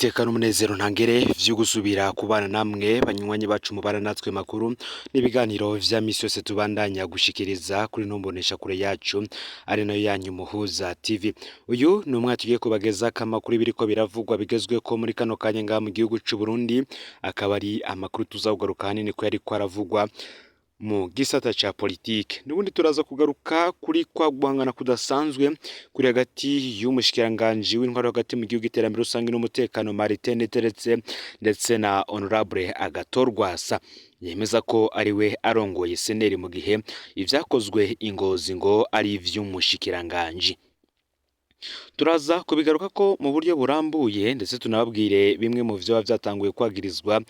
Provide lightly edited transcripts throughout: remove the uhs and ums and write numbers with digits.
Niteka n'umunezero ntangere vyo gusubira kubana namwe banywanyi bacu mubana natwe makuru n'ibiganiro vya misi yose tubandanya gushikiriza kuri ino mboneshakure yacu ari nayo yanyu Muhuza TV. Uyu ni umwaka tugiye kubagezako amakuru biriko biravugwa bigezweko muri kano kanya ngaha mu gihugu c'u Burundi, akaba ari amakuru tuza kugaruka ahanini ko yariko aravugwa mu gisata ca politike. N'ubundi turaza kugaruka kuri kwa guhangana kudasanzwe kuri hagati y'umushikiranganji w'intwaro hagati mu gihugu, iterambere rusange n'umutekano, Martin Niteretse, ndetse na Honorable Agathon Rwasa yemeza ko ariwe arongoye CNL, mu gihe ivyakozwe i Ngozi ngo ari ivy'umushikiranganji. Turaza kubigaruka ko mu buryo burambuye, ndetse tunababwire bimwe mu vyoba vyatanguye kwagirizwa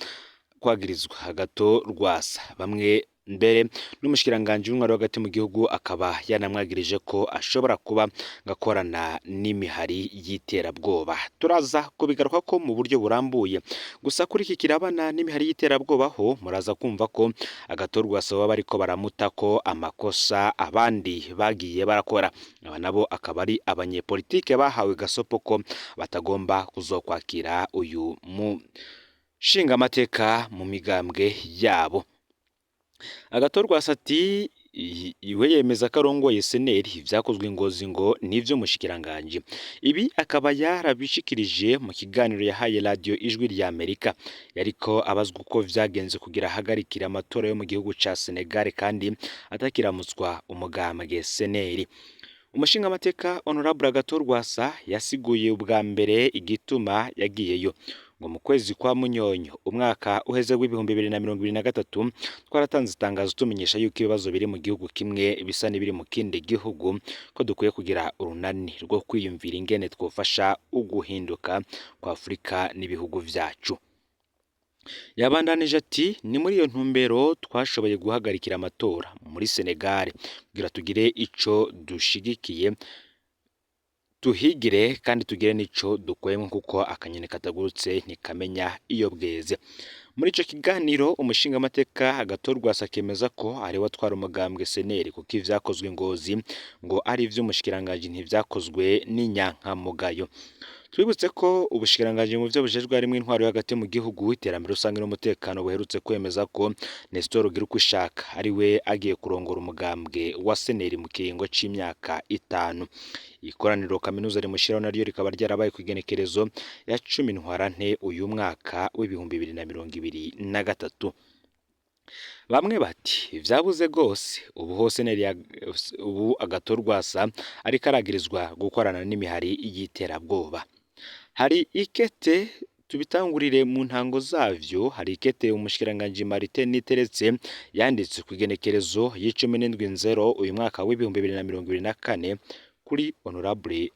Agathon Rwasa, bamwe mbere n'umushikiranganji w'intwaro hagati mu gihugu akaba yanamwagirije ko ashobora kuba ngakorana n'imihari y'iterabwoba. Turaza kubigaruka ko mu buryo burambuye. Gusa kuri iki kirabana n'imihari y'iterabwoba ho muraza kumva ko Agathon Rwasa baba bariko baramuta ko amakosa abandi bagiye barakora, aba nabo akaba ari abanyepolitike bahawe gasopo ko batagomba kuzokwakira uyu mu nshingamateka mu migambwe yabo. Agathon Rwasa ati iwe yemeza ko arongoye CNL, ivyakozwe Ngozi ngo n'ivy'umushikiranganji. Ibi akaba yarabishikirije mu kiganiro yahaye radio Ijwi rya Amerika, yariko abazwa uko vyagenze kugira ahagarikire amatora yo mu gihugu ca Senegal kandi atakiramutswa umugambwe CNL. Umushingamateka Honorable Agathon Rwasa yasiguye ubwa mbere igituma yagiyeyo. Ngo mu kwezi kwa Munyonyo umwaka uheze w'2023 twaratanze itangazo tumenyesha yuko ibibazo biri mu gihugu kimwe bisa n'ibiri mu kindi gihugu, ko dukwiye kugira urunani rwo kwiyumvira ingene twofasha uguhinduka kwa Afurika n'ibihugu vyacu. Yabandanije ati: "Ni muri iyo ntumbero twashoboye guhagarikira amatora muri Senegal kugira tugire ico dushigikiye, tuhigire kandi tugire n'ico dukuyemwo, kuko akanyoni katagurutse ntikamenya iyo bweze." Muri ico kiganiro umushingamateka Agathon Rwasa akemeza ko ariwe atwara umugambwe CNL, kuko ivyakozwe Ngozi ngo ari ivy'umushikiranganji, ntivyakozwe n'inyankamugayo. Twibutse ko ubushikiranganji mu vyo bujejwe harimwo intwaro yo hagati mu gihugu, iterambere rusange n'umutekano buherutse kwemeza ko Nestor Girukwishaka ariwe agiye kurongora umugambwe wa CNL mu kiringo c'imyaka 5. Ikoraniro kaminuza rimushiraho naryo rikaba ryarabaye kw'igenekerezo ya 10 Ntwarante uyu mwaka w'2023. Bamwe bati vyabuze gose, ubu hose ubu Agathon Rwasa ariko aragirizwa gukorana n'imihari y'iterabwoba. Hari ikete, tubitangurire mu ntango zavyo, hari ikete umushikiranganji Martin Niteretse yanditse kw'igenekerezo y'17 Nzero uyu mwaka w'2024 kuri Honorable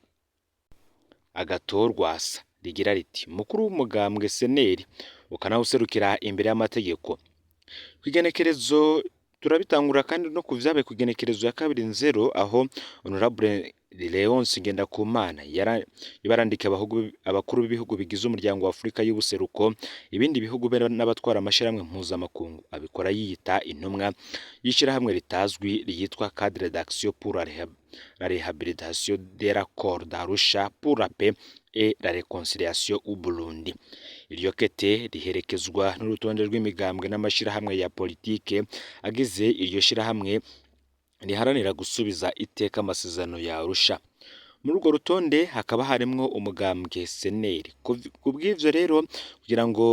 Agathon Rwasa, rigira riti: "Mukuru w'umugambwe CNL ukanawuserukira imbere y'amategeko." Kw'igenekerezo turabitangura kandi no kuvyabaye kw'igenekerezo ya 2 Nzero, aho Honorable Leonce Ngendakumana yarandikiye abakuru b'ibihugu bigize umuryango wa Afurika y'ubuseruko, ibindi bihugu be n'abatwara amashirahamwe mpuzamakungu, abikora yiyita intumwa y'ishirahamwe ritazwi ryitwa Cadre d'action pour la réhabilitation de l'accord d'Arusha pour la paix et la réconciliation au Burundi. Iryo kete riherekezwa n'urutonde rw'imigambwe n'amashirahamwe ya politike agize iryo shirahamwe riharanira gusubiza iteka amasezerano ya Arusha. Muri urwo rutonde hakaba harimwo umugambwe CNL. Kubw'ivyo rero, kugira ngo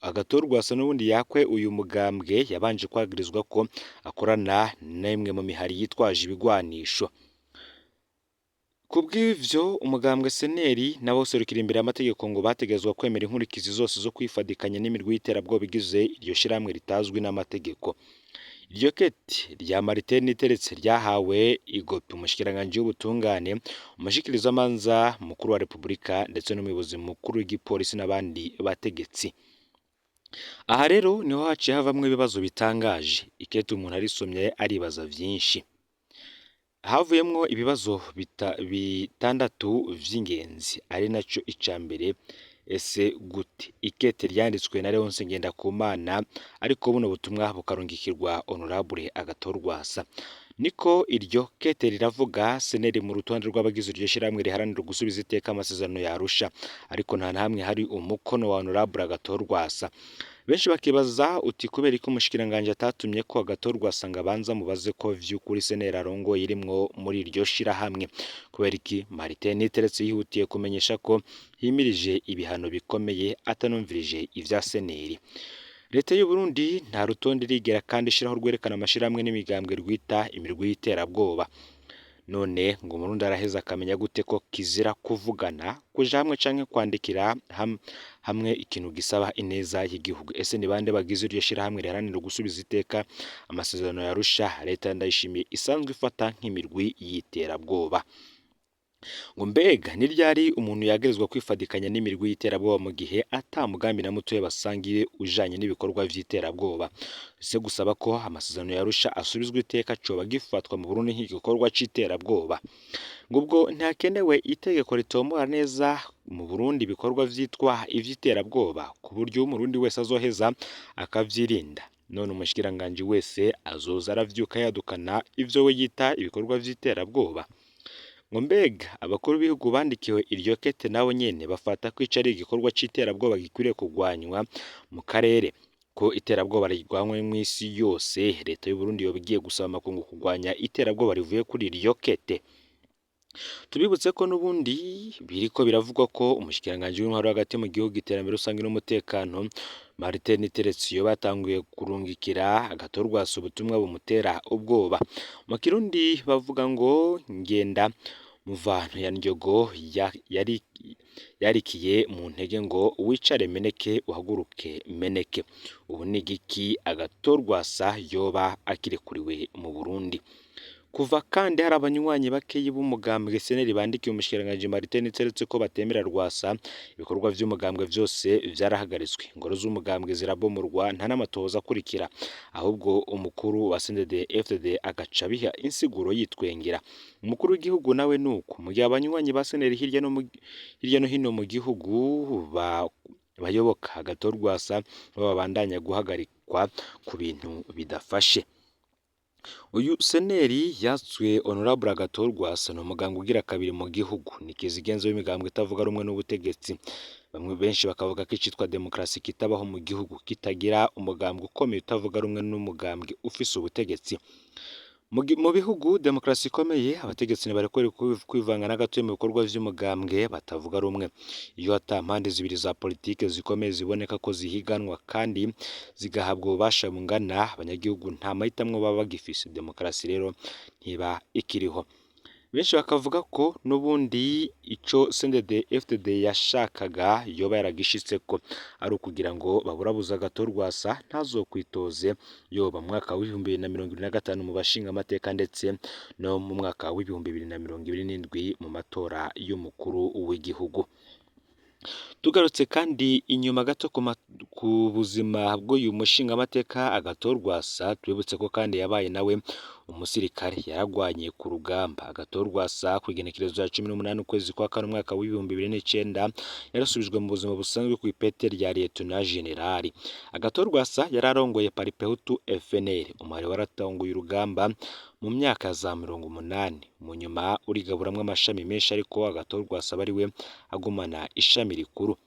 Agathon Rwasa n'ubundi yakwe uyu mugambwe, yabanje kwagirizwa ko akorana n'imwe mu mihari yitwaje ibigwanisho. Kubw'ivyo, umugambwe CNL n'abawuserukira imbere y'amategeko ngo bategerezwa kwemera inkurikizi zose zo kwifadikanya n'imirwi y'iterabwoba igize iryo shirahamwe ritazwi n'amategeko. Iryo kete rya Martin Niteretse ryahawe igopi umushikiranganji w'ubutungane, umushikirizamanza mukuru wa Repubulika, ndetse n'umuyobozi mukuru w'igipolisi n'abandi bategetsi. Aha rero niho haciye havamwo ibibazo bitangaje. Ikete umuntu arisomye aribaza vyinshi. Havuyemwo ibibazo bitandatu vy'ingenzi, ari naco ica mbere: ese gute ikete ryanditswe na Leonce Ngendakumana, ariko buno butumwa bukarungikirwa Honorable Agathon Rwasa? Niko iryo kete riravuga seneri mu rutonde rw'abagize iryo shirahamwe riharanira gusubiza iteka amasezerano ya Arusha, ariko nta na hamwe hari umukono wa Honorable Agathon Rwasa. Benshi bakibaza uti kubera ko umushikiranganji atatumye ko Agathon Rwasa ngo abanza mubaze ko vy'ukuri seneri arongoye irimwo muri iryo shirahamwe. Kubera iki Martin Niteretse yihutiye kumenyesha ko himirije ibihano bikomeye atanumvirije ivya seneri. Leta y'u Burundi nta rutonde irigera kandi ishiraho rwerekana amashirahamwe n'imigambwe rwita imirwi y'iterabwoba. None ngo umurundi araheza akamenya gute ko kizira kuvugana, kuja hamwe canke kwandikira hamwe ikintu gisaba ineza y'igihugu? Ese ni bande bagize iryo shirahamwe riharanira gusubiza iteka amasezerano ya Arusha leta Ndayishimiye isanzwe ifata nk'imirwi y'iterabwoba? Ngo mbega ni ryari umuntu yagerezwa kwifadikanya n'imirwi y'iterabwoba mu gihe ata mugambi na mutoya basangiye ujanye n'ibikorwa vy'iterabwoba? Ese gusaba ko amasezerano ya Arusha asubizwa iteka coba gifatwa mu Burundi nk'igikorwa c'iterabwoba? Ngo ubwo ntihakenewe itegeko ritomora neza mu Burundi ibikorwa vyitwa ivy'iterabwoba ku buryo umurundi wese azoheza akavyirinda. None umushikiranganji wese azoza aravyuka yadukana ivyo we yita ibikorwa vy'iterabwoba? Ngo mbega abakuru b'ibihugu bandikiwe iryo kete nabo nyene bafata ko ico ari igikorwa c'iterabwoba gikwiriye kugwanywa mu karere? Ko iterabwoba rigwanywa mw'isi yose, leta y'u Burundi yoba igiye gusaba amakungu kugwanya iterabwoba rivuye kuri iryo kete? Tubibutse ko n'ubundi biriko biravugwa ko umushikiranganji w'intwaro hagati mu gihugu, iterambere rusange n'umutekano Martin Niteretse yoba yatanguye kurungikira Agathon Rwasa ubutumwa bumutera ubwoba. Mu Kirundi bavuga ngo ngenda muvano ya ndyogo yarikiye mu ntege ngo wicare meneke uhaguruke meneke. Ubu ni igiki Agathon Rwasa yoba akirekuriwe mu Burundi? Kuva kandi hari abanywanyi bakeyi b'umugambwe seneri bandikiye umushikiranganji Martin Niteretse ko batemera Rwasa, ibikorwa vy'umugambwe vyose vyarahagaritswe, ingoro z'umugambwe zirabomorwa, nta n'amatohoza akurikira, ahubwo umukuru wa CNDD FDD agaca abiha insiguro yitwengera. Umukuru w'igihugu nawe nuko, mu gihe abanywanyi ba seneri hirya no hino mu gihugu bayoboka Agathon Rwasa babandanya guhagarikwa ku bintu bidafashe. Uyu seneri yatswe Honorable Agathon Rwasa ni umugambwe ugira kabiri mu gihugu, ni kizigenza w'imigambwe itavuga rumwe n'ubutegetsi. Bamwe benshi bakavuga ko icitwa demokarasi kitabaho mu gihugu kitagira umugambwe ukomeye utavuga rumwe n'umugambwe ufise ubutegetsi. Mu bihugu demokarasi ikomeye, abategetsi ntibarekure kwivanga na gatoya mu bikorwa vy'umugambwe batavuga rumwe. Iyo ata mpande zibiri za politike zikomeye ziboneka ko zihiganwa kandi zigahabwa ububasha bungana, abanyagihugu nta mahitamwo baba bagifise. Demokarasi rero ntiba ikiriho. Benshi bakavuga ko n'ubundi ico CNDD FDD yashakaga yoba yaragishitseko ari ukugira ngo baburabuze Agathon Rwasa ntazokwitoze yoba mu mwaka w'2025 mu bashingamateka ndetse no mu mwaka w'2027 mu matora y'umukuru w'igihugu. Tugarutse kandi inyuma gato ku buzima bw'uyu mushingamateka Agathon Rwasa, twibutse ko kandi yabaye nawe umusirikare, yaragwanye ku rugamba. Agathon Rwasa ku igenekerezo rya 18 ukwezi kwa kane umwaka w'2009 yarasubijwe mu buzima busanzwe ku ipete rya Lieutenant General. Agathon Rwasa yararongoye Paripehutu FNL, umuhari waratanguye urugamba mu myaka za 80, mu nyuma urigaburamwo amashami menshi, ariko Agathon Rwasa aba ariwe agumana ishami rikuru.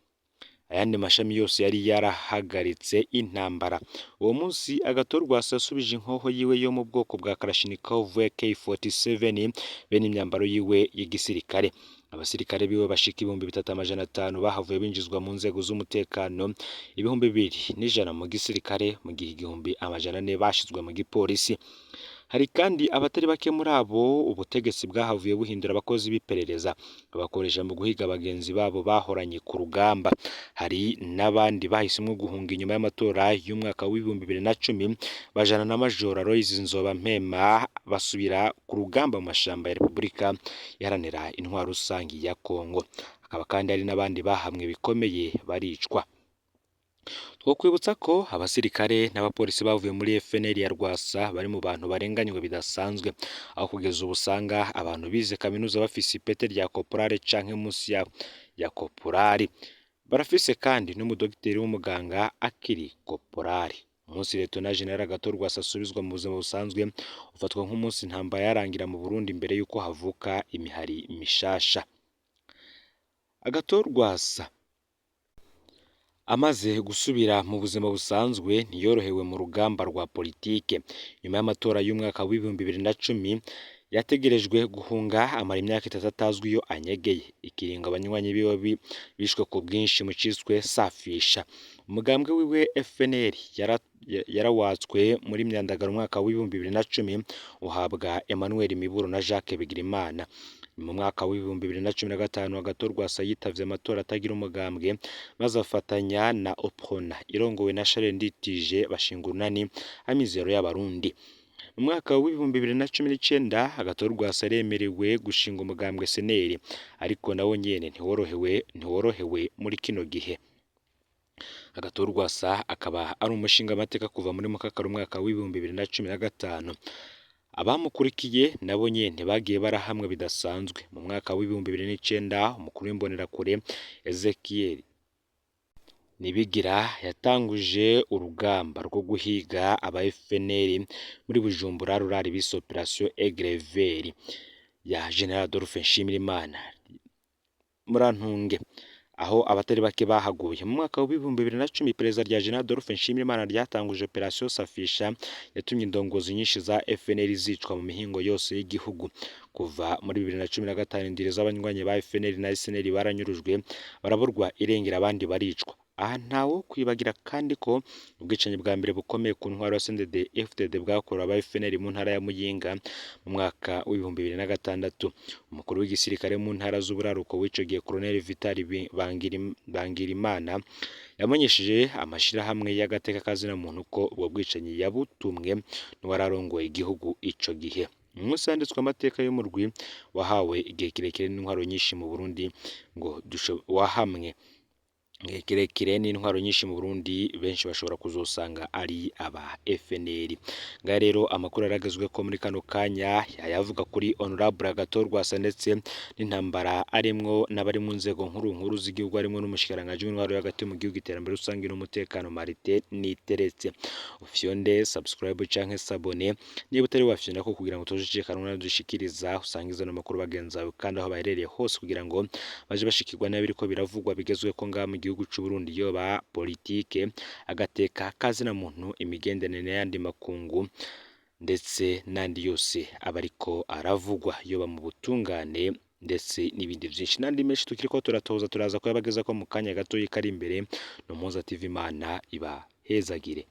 Ayandi mashami yose yari yarahagaritse intambara. Uwo munsi Agathon Rwasa yasubije inkoho yiwe yo mu bwoko bwa Kalashnikov AK-47 bene imyambaro yiwe y'igisirikare. Abasirikare biwe bashika 3500 bahavuye binjizwa mu nzego z'umutekano, 2100 mu gisirikare, mu gihe 1400 bashizwe mu gipolisi. Hari kandi abatari bake muri abo ubutegetsi bwahavuye buhindura abakozi b'iperereza, babakoresha mu guhiga bagenzi babo bahoranye ku rugamba. Hari n'abandi bahisemwo guhunga inyuma y'amatora y'umwaka w'2010 bajana na Major Aloys Nzobampema basubira ku rugamba mu mashamba ya Repubulika Iharanira Intwaro Rusangi ya Kongo. Hakaba kandi hari n'abandi bahamwe bikomeye baricwa. Twokwibutsa ko abasirikare n'abapolisi bavuye muri FNL ya Rwasa bari mu bantu barenganywe bidasanzwe, aho kugeza ubu usanga abantu bize kaminuza bafise ipete rya koporale canke munsi ya koporali. Barafise kandi n'umudogiteri w'umuganga akiri koporali. Umunsi Liyetona Jenerali Agathon Rwasa asubizwa mu buzima busanzwe ufatwa nk'umunsi intambara yarangira mu Burundi imbere y'uko havuka imihari mishasha. Agathon Rwasa amaze gusubira mu buzima busanzwe ntiyorohewe mu rugamba rwa politike. Nyuma y'amatora y'umwaka w'2010 yategerejwe guhunga amara imyaka 3 atazwi iyo anyegeye. Ikiringo abanywanyi biwe bishwe ku bwinshi mu ciswe safisha. Umugambwe wiwe FNL yarawatswe muri Myandagaro umwaka w'2010 uhabwa Emmanuel Miburo na Jacques Bigirimana. Mu mwaka w'2015 Agathon Rwasa yitavye amatora atagira umugambwe maze afatanya na Uprona irongowe na Charles Nditije bashinga urunani Amizero y'Abarundi. Mu mwaka w'2019 Agathon Rwasa yaremerewe gushinga umugambwe SNL, ariko nawo nyene ntiworohewe muri kino gihe. Agathon Rwasa akaba ari umushingamateka kuva muri Mukakaro umwaka w'2015. Abamukurikiye nabo nyene bagiye barahamwe bidasanzwe. Mu mwaka w'2009 umukuru w'imbonerakure Ezekiel Nibigira yatanguje urugamba rwo guhiga aba FNL muri Bujumbura rurari bise Operation Aigle Vert ya General Adolphe Nshimirimana. Murantunge aho abatari bake bahaguye. Mu mwaka w'2010 iperereza rya General Adolphe Nshimirimana ryatanguje Operation Safisha yatumye indongozi nyinshi za FNL zicwa mu mihingo yose y'igihugu. Kuva muri 2015 indiri z'abanywanyi ba FNL na SNL baranyurujwe baraburwa irengera abandi baricwa. Aha ntawo kwibagira kandi ko ubwicanyi bwa mbere bukomeye ku ntwaro ya CNDD FDD bwakorewe aba FNL mu ntara ya Muyinga mu mwaka w'2006. Umukuru w'igisirikare mu ntara z'uburaruko w'ico gihe Colonel Vital Bangirimana yamenyesheje amashirahamwe y'agateka kazina muntu ko ubwo bwicanyi yabutumwe n'uwararongoye igihugu ico gihe. Umunsi handitswe amateka y'umurwi wahawe igihe kirekire n'intwaro nyinshi mu Burundi ngo wahamwe igihe kirekire n'intwaro nyinshi mu Burundi benshi bashobora kuzosanga ari aba FNL. Ngaha rero amakuru aragezwe ko muri kano kanya yayavuga kuri Honorable Agathon Rwasa ndetse n'intambara arimwo n'abari mu nzego nkuru nkuru z'igihugu harimo n'umushikiranganji w'intwaro yo hagati mu gihugu iterambere rusange n'umutekano Martin Niteretse. Ufyonde subscribe canke s'abonner niba utari wafyonda ko kugira ngo tujucikanwa dushikiriza usangize n'amakuru bagenzi bawe kandi aho baherereye hose kugira ngo baje bashikirwa n'ibiriko biravugwa bigezweko ngaha mu gihugu c'u Burundi yoba politike agateka kazina muntu imigenderanire n'ayandi makungu ndetse n'andi yose aba ariko aravugwa yoba mu butungane ndetse n'ibindi vyinshi n'andi menshi tukiriko turatoza turaza kuyabagezako mu kanya gatoyi kari imbere. No Mpuza TV, Imana ibahezagire.